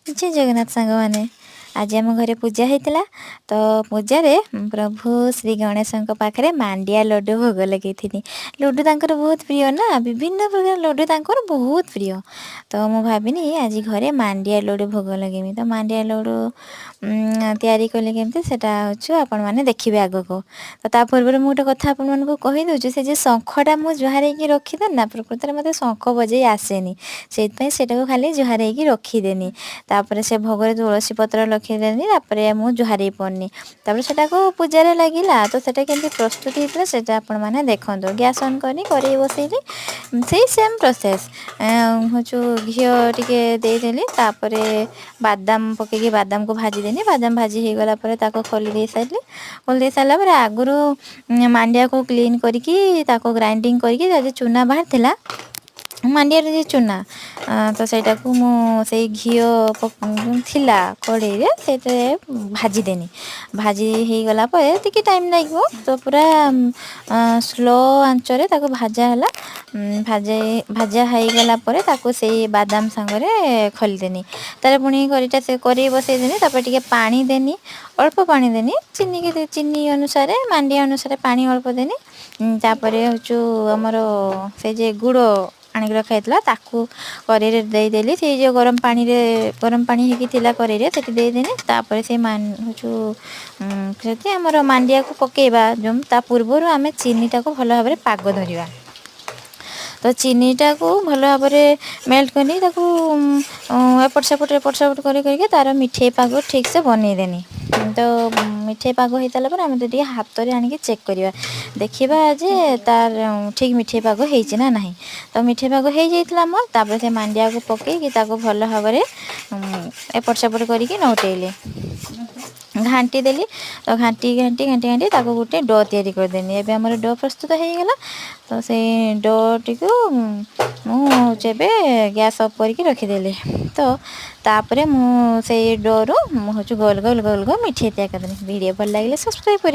ଜୟ ଜଗନ୍ନାଥ ସାଙ୍ଗମାନେ। ଆଜି ଆମ ଘରେ ପୂଜା ହେଇଥିଲା। ତ ପୂଜାରେ ପ୍ରଭୁ ଶ୍ରୀ ଗଣେଶଙ୍କ ପାଖରେ ମାଣ୍ଡିଆ ଲଡ଼ୁ ଭୋଗ ଲଗେଇଥିଲି। ଲଡ଼ୁ ତାଙ୍କର ବହୁତ ପ୍ରିୟ ନା, ବିଭିନ୍ନ ପ୍ରକାର ଲଡ଼ୁ ତାଙ୍କର ବହୁତ ପ୍ରିୟ। ତ ମୁଁ ଭାବିନି ଆଜି ଘରେ ମାଣ୍ଡିଆ ଲଡ଼ୁ ଭୋଗ ଲଗେଇବି। ତ ମାଣ୍ଡିଆ ଲଡ଼ୁ ତିଆରି କଲି କେମିତି, ସେଟା ହେଉଛି ଆପଣମାନେ ଦେଖିବେ ଆଗକୁ। ତ ତା ପୂର୍ବରୁ ମୁଁ ଗୋଟେ କଥା ଆପଣମାନଙ୍କୁ କହିଦେଉଛି। ସେ ଯେ ଶଙ୍ଖଟା ମୁଁ ଜୁହାର ହେଇକି ରଖିଦେଲି ନା, ପ୍ରକୃତରେ ମୋତେ ଶଙ୍ଖ ବଜେଇ ଆସେନି, ସେଇଥିପାଇଁ ସେଇଟାକୁ ଖାଲି ଜୁହାର ହେଇକି ରଖିଦେନି। ତାପରେ ସେ ଭୋଗରେ ତୁଳସୀ ପତ୍ର ରଖିଦେଲି। ତାପରେ ମୁଁ ଜୁହାର ହେଇ ପଡ଼ିନି। ତାପରେ ସେଟାକୁ ପୂଜାରେ ଲାଗିଲା। ତ ସେଟା କେମିତି ପ୍ରସ୍ତୁତି ହେଇଥିଲା, ସେଇଟା ଆପଣମାନେ ଦେଖନ୍ତୁ। ଗ୍ୟାସ୍ ଅନ୍ କରି କରେଇ ବସେଇଲି। ସେଇ ସେମ୍ ପ୍ରୋସେସ୍ ହେଉଛି। ଘିଅ ଟିକେ ଦେଇଦେଲି, ତାପରେ ବାଦାମ ପକେଇକି ବାଦାମକୁ ଭାଜିଦେଲି। ବାଦାମ ଭାଜି ହେଇଗଲା ପରେ ତାକୁ ଖୋଲି ଦେଇ ସାରିଲି। ଖୋଲି ଦେଇ ସାରିଲା ପରେ ଆଗରୁ ମାଣ୍ଡିଆକୁ କ୍ଲିନ୍ କରିକି ତାକୁ ଗ୍ରାଇଣ୍ଡିଙ୍ଗ କରିକି ତା ଯେଉଁ ଚୁନା ବାହାରିଥିଲା, ମାଣ୍ଡିଆର ଯେ ଚୁନା, ତ ସେଇଟାକୁ ମୁଁ ସେଇ ଘିଅ ଥିଲା କଢ଼େଇରେ, ସେଇଥିରେ ଭାଜିଦେନି। ଭାଜି ହେଇଗଲା ପରେ ଟିକେ ଟାଇମ୍ ଲାଗିବ, ତ ପୁରା ସ୍ଲୋ ଆଞ୍ଚରେ ତାକୁ ଭାଜା ହେଲା। ଭାଜା ଭାଜା ହେଇଗଲା ପରେ ତାକୁ ସେଇ ବାଦାମ ସାଙ୍ଗରେ ଖୋଲିଦେନି। ତାରେ ପୁଣି କରିଟା ସେ କରେଇ ବସେଇଦେନି। ତାପରେ ଟିକେ ପାଣି ଦେନି, ଅଳ୍ପ ପାଣି ଦେନି। ଚିନିକି ଚିନି ଅନୁସାରେ, ମାଣ୍ଡିଆ ଅନୁସାରେ ପାଣି ଅଳ୍ପ ଦେନି। ତାପରେ ହେଉଛୁ ଆମର ସେ ଯେ ଗୁଡ଼ ଆଣିକି ରଖା ହେଇଥିଲା, ତାକୁ କରେଇରେ ଦେଇଦେଲି। ସେଇ ଯେଉଁ ଗରମ ପାଣିରେ, ଗରମ ପାଣି ହେଇକି ଥିଲା କରେଇରେ, ସେଠି ଦେଇଦେନି। ତାପରେ ସେ ହେଉଛୁ ସେଠି ଆମର ମାଣ୍ଡିଆକୁ ପକେଇବା ଯେଉଁ, ତା ପୂର୍ବରୁ ଆମେ ଚିନିଟାକୁ ଭଲ ଭାବରେ ପାଗ ଧରିବା। ତ ଚିନିଟାକୁ ଭଲ ଭାବରେ ମେଲ୍ଟ କରି ତାକୁ ଏପଟ ସେପଟ ଏପଟ ସେପଟ କରି କରିକି ତାର ମିଠେଇ ପାଗ ଠିକ୍ସେ ବନେଇଦେନି। ତ ମିଠେଇ ପାଗ ହେଇସାରିଲା ପରେ ଆମେ ତ ଟିକେ ହାତରେ ଆଣିକି ଚେକ୍ କରିବା, ଦେଖିବା ଯେ ତାର ଠିକ୍ ମିଠେଇ ପାଗ ହେଇଛି ନା ନାହିଁ। ତ ମିଠେଇ ପାଗ ହେଇଯାଇଥିଲା ମୋର। ତାପରେ ସେ ମାଣ୍ଡିଆକୁ ପକେଇକି ତାକୁ ଭଲ ଭାବରେ ଏପଟ ସେପଟ କରିକି ନଉଟେଇଲି, ଘାଣ୍ଟି ଦେଲି। ତ ଘାଣ୍ଟି ଘାଣ୍ଟି ଘାଣ୍ଟି ଘାଣ୍ଟି ତାକୁ ଗୋଟେ do ତିଆରି କରିଦେଲି। ଏବେ ଆମର do ପ୍ରସ୍ତୁତ ହେଇଗଲା। ତ ସେଇ ଡୋଟିକୁ ମୁଁ ହେଉଛି ଏବେ ଗ୍ୟାସ୍ ଅଫ୍ କରିକି ରଖିଦେଲି। ତ ତାପରେ ମୁଁ ସେଇ ଡୋରୁ ମୁଁ ହେଉଛି ଗୋଲ ଗୋଲ ଗୋଲ ଗୋଲ ମିଠେଇ ତିଆରି କରିଦେଲି। ଭିଡ଼ିଓ ଭଲ ଲାଗିଲେ ସବସ୍କ୍ରାଇବ୍ କରି